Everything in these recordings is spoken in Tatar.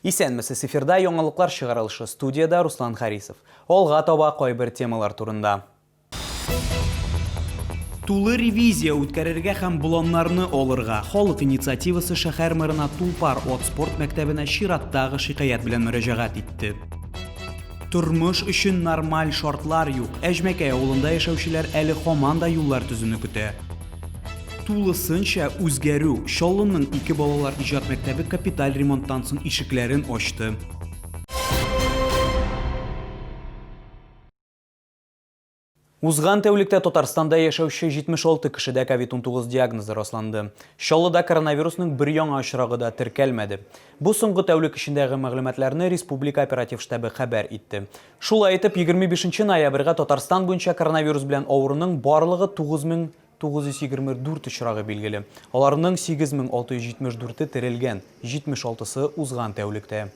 Исәнмесез, эфирда яңалыклар чыгарылышы, студиядә Руслан Харисов. Алга таба кайбер темалар турында. Тулы ревизия үткәрергә һәм боланнарны алырга. Халык инициативасы шәһәр мэрына Тулпар ат спорт мәктәбенә чираттагы шикаять белән мөрәҗәгать итте. Тормыш өчен нормаль шартлар юк. Әҗмәкәй авылында яшәүчеләр әле һаман да юллар төзүне көтә. Тулысынча үзгәрү, Чаллының ике балалар иҗат мәктәбе капиталь ремонттан соң ишекләрен ачты. Узган тәүлектә Татарстанда яшәүче 76 кешедә ковид-19 диагнозы расланды. Чаллыда коронавирусның бер яңа очрагы да теркәлмәде. Бу соңгы тәүлек эчендәге мәгълүматларны республика оператив штабы хәбәр итте. Шулай итеп, 25 ноябрьгә Татарстан буенча коронавирус белән авыруның барлыгы 9924 очрагы билгеле. Аларның 8674-е терелгән, 76-сы узган тәүлектә.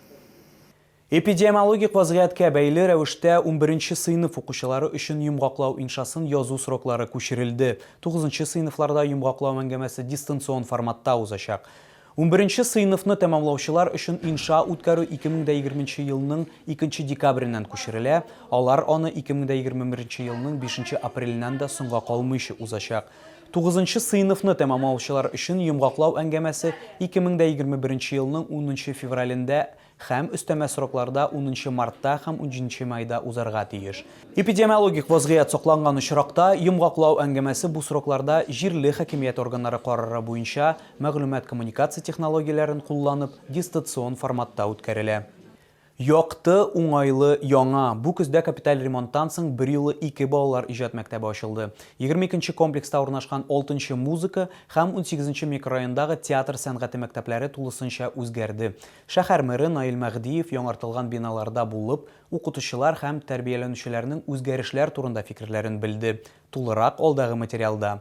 Эпидемиологик вазгыятькә бәйле рәвештә унберенче сыйныф укучылары өчен йомгаклау иншасын язу сроклары күчерелде. Тугызынчы сыйныфларда йомгаклау әңгәмәсе дистанцион форматта узачак. Унберенче сыйныфны тәмамлаучылар өчен инша үткәрү 2020 нче елның икенче декабреннән күчерелә, алар аны 2021 нче елның бишенче апреленнән дә соңга калмыйча узачак. Тугызынчы сыйныфны тәмамлаучылар өчен йомгаклау әңгәмәсе 2021 нче елның унынчы февралендә Һәм өстәмә срокларда унынчы мартта һәм унҗиденче майда узарга тиеш. Эпидемиологик вазгыять сакланган очракта, йомгаклау әңгәмәсе бу срокларда җирле хакимият органнары карары буенча, мәгълүмат-коммуникация технологияләрен кулланып, дистацион форматта үткәрелә. Якты, уңайлы, яңа. Бу көздә капиталь ремонттан соң берьюлы ике балалар иҗат мәктәбе ачылды. 22 нче комплекста урнашкан алтынчы музыка һәм унсигезенче микрорайондагы театр сәнгате мәктәпләре тулысынча үзгәрде. Шәһәр мэры Наил Мәһдиев яңартылган биналарда булып, укытучылар һәм тәрбияләнүчеләрнең үзгәрешләр турында фикерләрен белде. Тулырак алдагы материалда.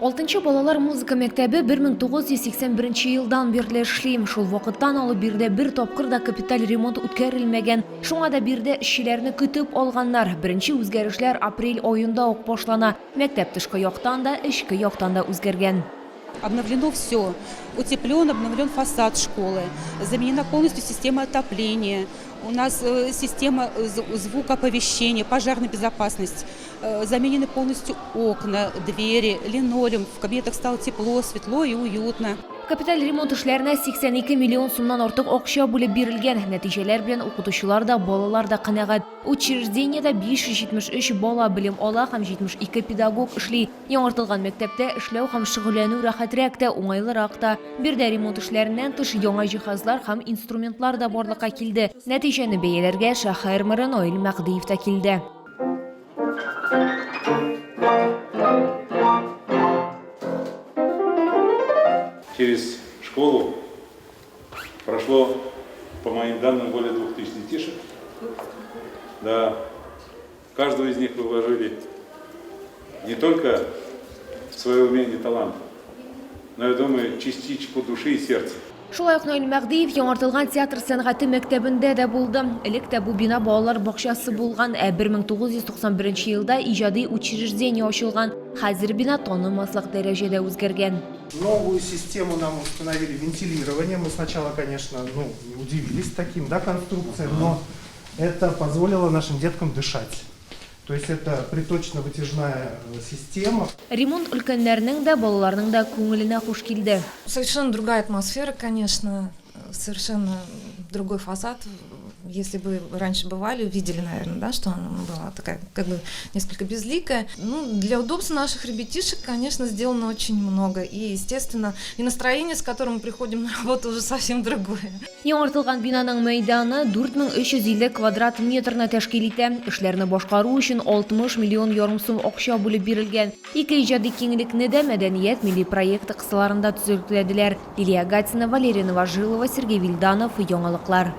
Алтынчы балалар музыка мәктәбе 1981 елдан бирле эшли. Шул вакыттан алып биредә бер тапкыр да капиталь ремонт үткәрелмәгән. Шуңа да биредә эшчеләрне көтеп алганнар. Беренче үзгәрешләр апрель аенда ук башлана. Мәктәп тышкы яктан да, эчке яктан да үзгәргән. Обновлено все. Утеплен, обновлен фасад школы. Заменена полностью система отопления. У нас э, система э, звукооповещения, пожарной безопасность. Э, заменены полностью окна, двери, линолеум. В кабинетах стало тепло, светло и уютно. Капиталь ремонт эшләренә 82 миллион сумнан артык акча бүлеп бирелгән. Нәтиҗәләр белән укытучылар да, балалар да канәгать. Учреждениедә 573 бала белем ала һәм 72 педагог эшли. Яңартылган мәктәптә эшләү һәм шөгыльләнү рәхәтрәк тә, уңайлырак та. Биредә ремонт эшләреннән тыш, яңа җиһазлар һәм инструментлар да барлыкка килде. Нәтиҗәне бәяләргә шәһәр мэры Наил Мәһдиев та килде. Через школу прошло, по моим данным, более 2000 детишек. Да. Каждого из них вы вложили не только свое умение и талант, но, я думаю, частичку души и сердца. Шулай ук Наил Мәһдиев яңартылган театр сәнгате мәктәбендә дә булды. Элек тә бу бина балалар бакчасы булган, ә 1991 елда иҗади учреждение ачылган. Хәзер бина танымаслык дәрәҗәдә үзгәргән. Новую систему нам установили вентилирование. Мы сначала, конечно, ну, удивились таким, да, конструкциям, но это позволило нашим деткам дышать. То есть это приточно-вытяжная э, система. Ремонт өлкәннәрнең дә, балаларның да күңеленә хуш килде. Совершенно другая атмосфера, конечно, совершенно другой фасад. Если бы раньше бывали, видели, наверное, да, что она была такая, как бы, несколько безликая. Ну, для удобства наших ребятишек, конечно, сделано очень много. И, естественно, и настроение, с которым мы приходим на работу, уже совсем другое. Яңартылган бинаның мәйданы 4350 квадрат метрны тәшкил итә. Эшләрне башкару өчен 60 миллион ярым сум акча бүлеп бирелгән. Ике иҗади киңлекне дә Мәдәният милли проекты кысаларында төзекләделәр. Лилия Гатина, Валерия Новожилова, Сергей Вильданов, Яңалыклар.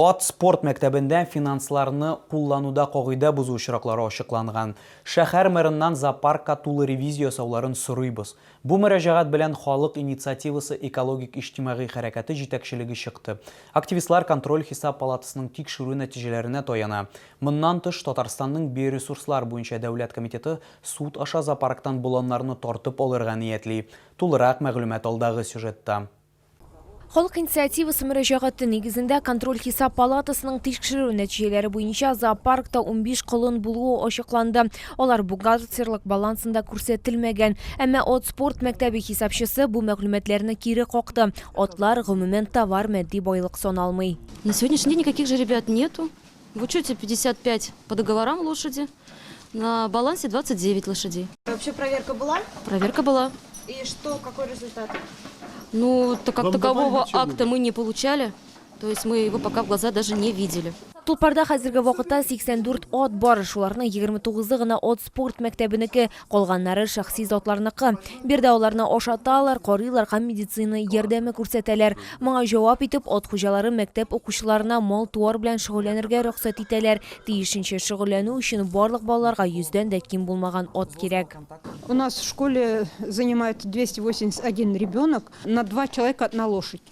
Ат спорт мәктәбендә финансларны куллануда кагыйдә бозу очраклары ачыкланган. Шәһәр мэрыннан зоопаркка тулы ревизия ясауларын сорыйбыз. Бу мөрәҗәгать белән Халык инициативасы экологик иҗтимагый хәрәкәте җитәкчелеге чыкты. Активистлар Контроль-хисап палатасының тикшерү нәтиҗәләренә таяна. Моннан тыш, Татарстанның Биоресурслар буенча дәүләт комитеты суд аша зоопарктан боланнарны тартып алырга ниятли. Тулырак мәгълүмат алдагы сюжетта. Халык инициативасы мөрәҗәгате нигезендә контроль-хисап палатасының тикшерү нәтиҗәләре буенча зоопаркта 15 колын булуы ачыкланды. Алар бухгалтерлык балансында күрсәтелмәгән. Әмма ат спорт мәктәбе хисапчысы бу мәгълүматларны кире какты. Атлар, гомумән, товар-матди байлык саналмый. На сегодняшний день никаких жеребят нету. В учете 55 по договорам лошади, на балансе 29 лошадей. Вообще проверка была? Проверка была. И что, какой результат? Ну, так как такового акта мы не получали, то есть мы его пока в глаза даже не видели. Тулпарда хәзерге вакытта 84 ат бар, шуларның 29-ы гына ат спорт мәктәбенеке, калганнары шәхси затларныкы. Биредә аларны ашаталар, карыйлар һәм медицина ярдәме күрсәтәләр. Моңа җавап итеп, ат хуҗалары мәктәп укучыларына мал-туар белән шөгыльләнергә рөхсәт итәләр. Тиешенчә шөгыльләнү өчен барлык балаларга йөздән дә ким булмаган ат кирәк. У нас в школе занимает 281 ребенок, на 2 человека одна лошадь.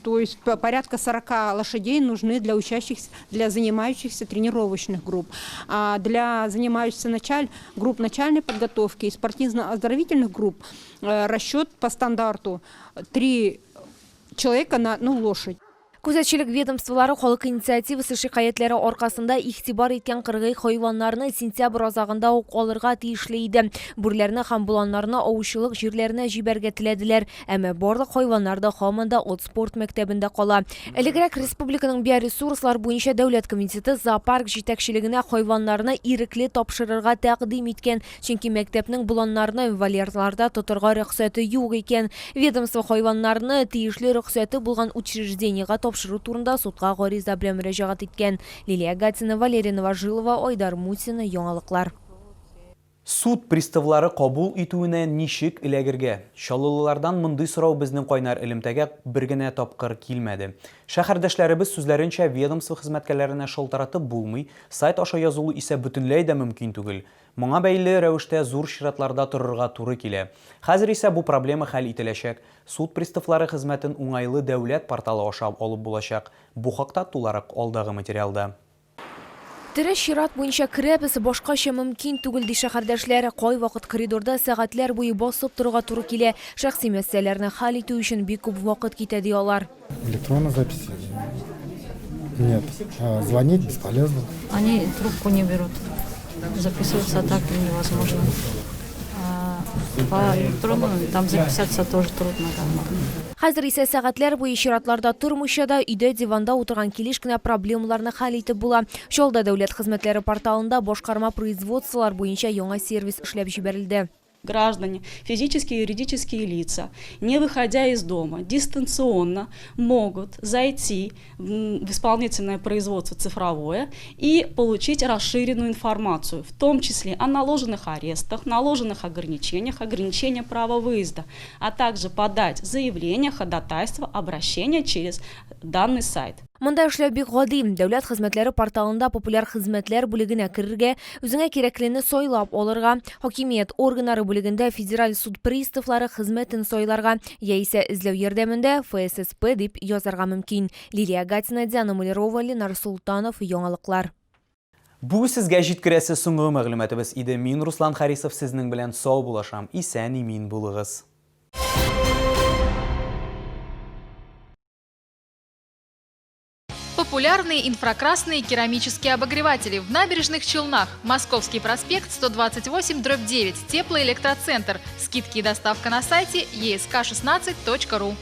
То есть порядка 40 лошадей нужны для учащихся, для занимающихся тренировочных групп. А для занимающихся групп начальной подготовки и спортивно-оздоровительных групп расчет по стандарту 3 человека на одну лошадь. Күзәтчелек ведомстволары халык инициативасы шикаятьләре аркасында игътибар иткән кыргый хайваннарны сентябрь азагында ук алырга тиешле иде. Бүреләрне һәм боланнарны аучылык җирләренә җибәрергә теләделәр, әмма барлык хайваннар да һаман да ат спорт мәктәбендә кала. Элегрәк республиканың биоресурслар буенча дәүләт комитеты зоопарк җитәкчелегенә хайваннарны ирекле тапшырырга тәкъдим иткән, чөнки мәктәпнең боланнарны вольерларда тотырга рөхсәте юк икән. Ведомство хайваннарны тиешле рөхсәте булган учреждениегә тапшыру турында судка гариза белән мөрәҗәгать иткән. Лилия Гатина, Валерия Новожилова, Айдар Мусина, Яңалыклар. Суд приставлары кабул итүенә ничек эләгергә? Чаллылылардан мондый сорау безнең кайнар элемтәгә бер генә тапкыр килмәде. Шәһәрдәшләребез сүзләренчә, ведомство хезмәткәрләренә шалтыратып булмый, сайт аша язылу исә бөтенләй дә мөмкин түгел. Моңа бәйле рәвештә зур чиратларда торырга туры килә. Хәзер исә бу проблема хәл ителәчәк. Суд приставлары хезмәтен уңайлы дәүләт порталы аша алып булачак. Бу хакта тулырак алдагы материалда. Тере чират буенча керәбез, башкача мөмкин түгел, ди шәһәрдәшләр. Кайвакыт коридорда сәгатьләр буе басып торырга туры килә. Шәхси мәсьәләләрне хәл итү өчен бик күп вакыт китә, ди алар. Электронной записи нет. А звонить бесполезно. Они трубку не берут. Записываться так невозможно. А по электронному там записаться тоже трудно. Хәзер исә сәгатьләр буе чиратларда тормыйча да өйдә диванда утырган килеш кенә проблемаларны хәл итеп була. Чаллыда дәүләт хезмәтләре порталында башкарма производстволар буенча яңа сервис эшләп җибәрелде. Граждане, физические и юридические лица, не выходя из дома, дистанционно могут зайти в исполнительное производство цифровое и получить расширенную информацию, в том числе о наложенных арестах, наложенных ограничениях, ограничениях права выезда, а также подать заявление, ходатайство, обращение через данный сайт. Монда эшләү бик гади. Дәүләт хезмәтләре порталында популяр хезмәтләр бүлегенә керергә, үзеңә кирәклене сайлап алырга, хакимият органнары бүлегендә федераль суд приставлары хезмәтен сайларга, яисә эзләү ярдәмендә ФССП дип язарга мөмкин. Лилия Гатина, Диана Мулярова, Ленар Султанов, Яңалыклар. Бу сезгә җиткерәсе соңгы мәгълүматыбыз иде. Мин Руслан Харисов сезнең белән сау булашам. Исән имин булыгыз. Популярные инфракрасные керамические обогреватели в Набережных Челнах. Московский проспект 128/9. Теплоэлектроцентр. Скидки и доставка на сайте еск16.ру.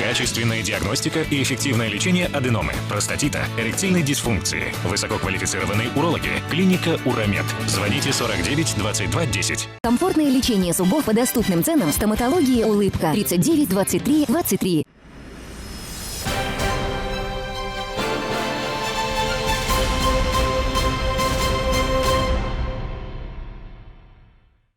Качественная диагностика и эффективное лечение аденомы, простатита, эректильной дисфункции. Высококвалифицированные урологи. Клиника Уромед. Звоните 49 22 10. Комфортное лечение зубов по доступным ценам. Стоматология «Улыбка». 39 23 23.